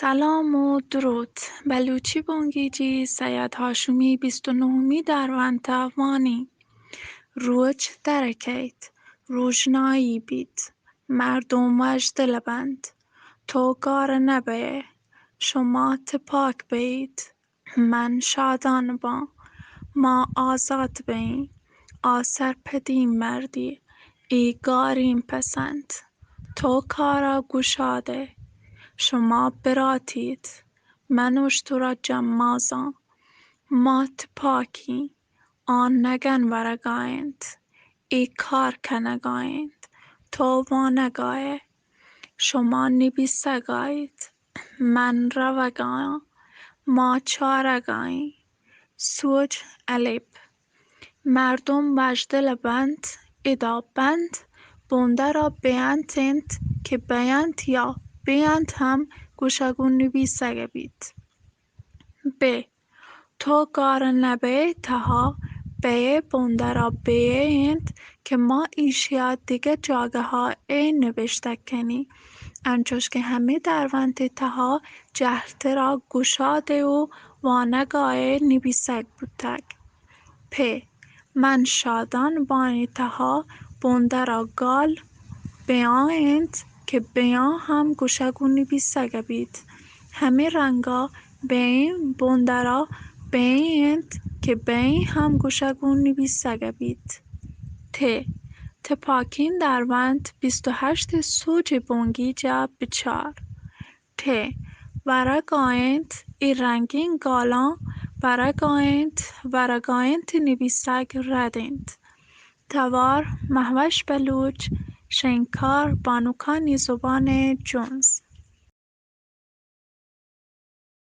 سلام و دروت۔ بلوچی بنگیجی سید ہاشمی بیست و نہمی درونت ءَ وانی۔ روچ در کئیت، روژنائی بیت، مردم وژدل بنت۔ تو گار نہ بئے، شما تپاک بئیت۔ من شادان باں، ما آزات بئیں۔ آ سرپدیں مردے، اے گاریں پس انت۔ تو کارا گشادئے، شما براتیت۔ من اشترا جمازاں، ما تپاکیں۔ آ نگن ورگا انت، اے کار کنگا انت۔ تو وانگا ئے، شما نبیسگا ایت۔ من روگا آں، ما چارگا ایں۔ سوج الپ۔ مردم وژدل بنت، ادا بنت، بندرا بینت انت کہ بینت یا بینت ہم گوشگ و نبیسگ بیت۔ بہ۔ تو کار نہ بئے تہا بئے بندرا بئے انت کہ ما ایشیا دگہ جاگہا اے نبشتگ کنیں، انچوش کہ ہمے درونت تہا جہلترا گشادئے و وانگا اے نبیسگ بوتگ۔ پہ۔ من شادان بانی تہا بندرا گال بیاں انت کہ بیاں ہم گوشگ و نبیسگ بیت۔ ہمے رنگا بئیں بندرا بئیں انت کہ بئیں ہم گوشگ و نبیسگ بیت۔ تہ۔ تپاکیں درونت بیست و ہشت سوج بنگیجا بچار۔ ٹہ۔ ورگا انت، اے رنگیں گالاں ورگا انت، ورگا انت نبیسگ رد انت۔ توار، مہوش بلوچ، شنگکار، بانکانی زبان جنز۔